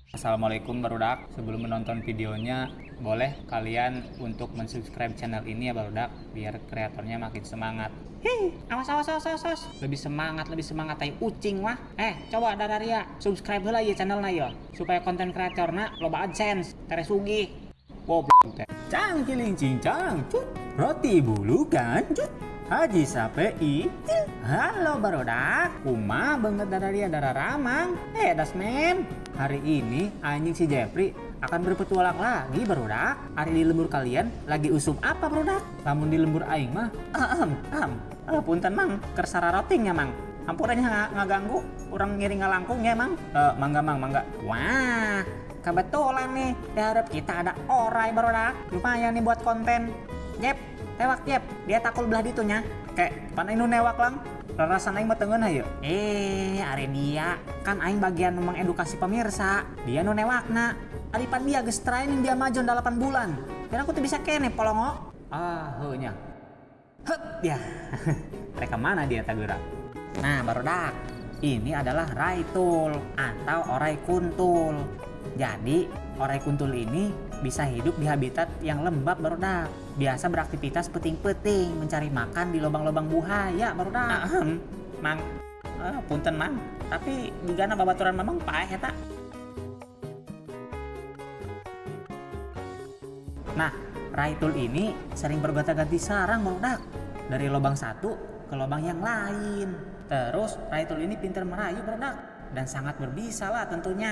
Assalamualaikum barudak. Sebelum menonton videonya, boleh kalian untuk mensubscribe channel ini ya barudak, biar kreatornya makin semangat. Hei, awas awas awas awas, awas. Lebih semangat tai ucing wah. Coba dararia subscribe heula ieu channelna yo, supaya konten kreatorna loba AdSense, tere sugih. Goblok teh. Cang ciling cincang, cut. Roti bulukan, cut. Haji Sapei. Halo barudak, kumaha banget dararia dararamang. Dasmen. Hari ini anjing si Jepri akan berpetualang lagi barudak. Hari di lembur kalian lagi usum apa barudak? Lamun di lembur aing mah, punten mang, kersara rotingnya mang. Ampurannya ngaganggu, urang ngiring ngalangkung ya mang. Mangga mang, mangga. Wah, kebetulan nih di hareup kita ada orai barudak. Lumayan nih buat konten. Jep, tewak Jep, dia takul belah ditunya. Kayak pan aing nu newak lang. Rarasan aing mah teu ngeunah yeuh. Are dia kan aing bagian mengedukasi pemirsa. Dia nu newakna. Ari pan dia geus training dia majon 8 bulan. Dan aku tuh bisa kene polongo. Ah, heuh nya. Heup ya. Mereka mana dia tagura? Nah, barudak. Ini adalah raitul atau orai kuntul. Jadi, orai kuntul ini bisa hidup di habitat yang lembab barudak. Biasa beraktivitas peting-peting mencari makan di lubang-lubang buhaya barudak. Mang, punten mang, tapi jigana babaturan mamang paeh eta. Nah, raitul ini sering bergonta-ganti sarang barudak, dari lubang satu ke lubang yang lain. Terus raitul ini pintar merayu barudak dan sangat berbisa lah tentunya.